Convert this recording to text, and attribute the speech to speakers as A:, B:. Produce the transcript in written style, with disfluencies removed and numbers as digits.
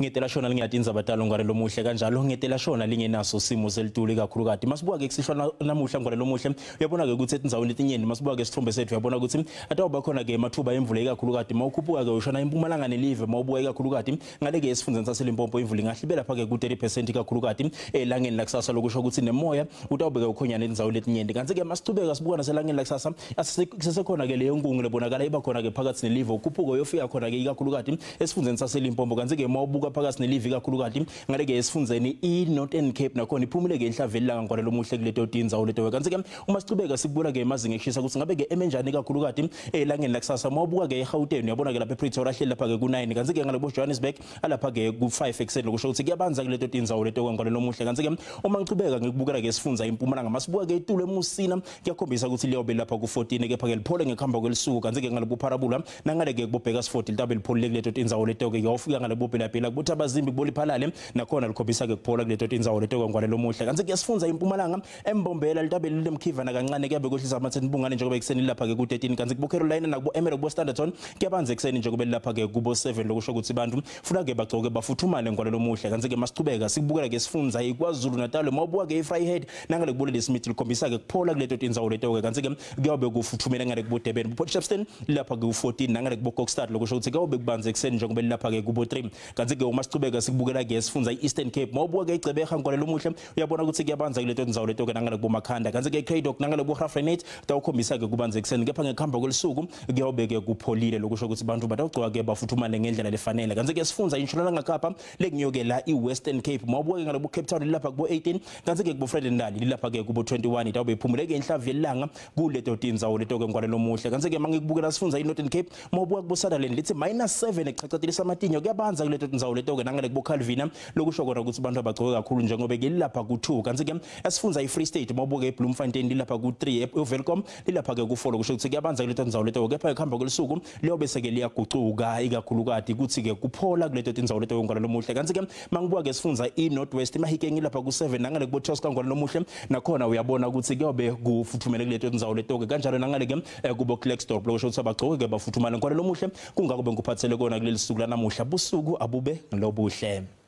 A: Ngetela shona lingenatindzaba talo ngwane lomuhle kanjalo ngetela shona lingenaso simo selitulu ikakhulukati. Masibuka-ke kusihlwa namuhla ngwane lomuhle, uyabona-ke ukuthi etindzaweni letinyenti masibuka-ke sithombe sethu, uyabona ukuthi atawuba khona-ke emathuba emvula ikakhulukati. Mawukhuphuka-ke ushona impumalanga nelive, mawubuka ikakhulukati ngale-ke esifundeni saseLimpopo imvula ingahle lapha-ke ku-30% ikakhulukati elangeni lakusasa, lokusho ukuthi nemoya utawubeka ukhonyana etindzaweni letinyenti. Kanti-ke masichubeka sibuka naselangeni lakusasa, kusesekhona-ke leyo nkungu lebonakala iba khona-ke phakathi nelive, ukhuphuka uyofika khona-ke ikakhulukati esifundeni saseLimpopo. Kanti-ke mawubuka phakathi nelive ikakhulukati ngale-ke esifundeni i-Northern Cape nakhona iphumile-ke inhlaveli langa ngwane lomuhle kuleto tindzawo leto. Kanti-ke uma sichubeka sibuka-ke emazinga ekushisa ukuthi ngabe-ke emenjani ikakhulukati elangeni lakusasa, mawubuka-ke eGauteng uyabona-ke lapha ePretoria ahleli lapha-ke ku-9, kanti-ke ngale bo-Johannesburg alapha-ke ku-5 ekuseni, lokusho ukuthi kuyabanza kuleto tindzawo leto ngwane lomuhle. Kanti-ke uma ngichubeka ngikubukela-ke esifundza impumalanga, masibuka-ke itulo eMusina kuyakhombisa ukuthi liyobe lapha ku-14, kepha-ke liphole ngekuhamba kwelisuku. Kanti-ke ngale bupharabula nangale-ke kubobheka 40 litabe lipholile kuleto tindzawo leto-ke, kuyawufika ngale bobhelabhela kubothabazimbi kuboliphalale nakhona likhombisa-ke kuphola kuleto tindzawo leto ngwane lomuhle. Kanti-ke sifundza impumalanga embombela litabe lilemkhivana kancane, kuyabe kwehlisa amatheni bungane njengoba ekuseni lapha-ke ku-13, kanti kubo-Carolina nakubo-Emelo kubo-Standerton kuyabanza ekuseni njengoba lapha-ke kubo-7, lokusho ukuthi bantu funa-ke bagcoke bafuthumale ngwane lomuhle. Kanti-ke masichubeka sikubukela-ke sifundza iKwaZulu Natal, mawubuka-ke i-Vryheid nangale kubulele Smith likhombisa-ke kuphola kuleto tindzawo leto-ke. Kanti-ke kuyawube kufuthumele ngale kubo-Durban, Port Shepstone lapha ku-14, nangale kubo-Kokstad lokusho ukuthi kuyawube kubanze ekuseni njengoba lapha-ke kubo-3. Kanti-ke uma sichubeka sikubukela-ke sifundza i-Eastern Cape, mawubuka-ke iGqeberha ngwane lomuhle uyabona ukuthi kuyabanza kuleto tindzawo leto-ke nangale kubomakhanda. Kanti-ke i-Cradock nangale kubo-Graaff-Reinet tawukhombisa-ke kubanza ekuseni, kepha ngekuhamba kwelisuku kuyawube-ke kupholile, lokusho ukuthi bantu batawugcoka-ke bafuthumale ngendlela lefanele. Kanti-ke sifundza intshonalanga Kapa lengiyo-ke la i-Western Cape, mawubuka-ke ngale kubo-Cape Town lilapha kubo-18, kanti-ke kubo-Vredendal lilapha-ke kubo-21, itawube iphumuleke inhlavu yelanga kuleto tindzawo leto-ke ngwane lomuhle. Kanti-ke mangikubukela sifundza i-Northern Cape, mawubuka kubo-Sutherland lithi -7 echachatelisa amatinyo, kuyabanza kuleto tindzawo leto-ke nangale kubo-Calvina, lokusho kona ukuthi abantu abagcoke kakhulu njengoba ke lilapha ku-2. Kanti-ke esifundza i-Free State, mawubuka eBloemfontein lilapha ku-3, eWelkom lilapha-ke ku-4, lokusho ukuthi kuyabanza kuleto tindzawo leto, kepha ekuhamba kwelisuku liyobe seke liyagucuka ikakhulukati kuthi-ke kuphola kuleto tindzawo leto ngwane lomuhle. Kanti-ke mangibuka-ke sifundza i-North West, iMahikeng ilapha ku-7, nangale kubo-Tosca ngwane lomuhle nakhona uyabona ukuthi kuyobe kufuthumele kuleto tindzawo leto-ke, kanjalo nangale-ke kubo Klerksdorp, lokusho ukuthi abagcoke-ke bafuthumale ngwane lomuhle. Kungako bengikuphathele kona kuleli suku lanamuhla. Busuku abube ngilobuhle.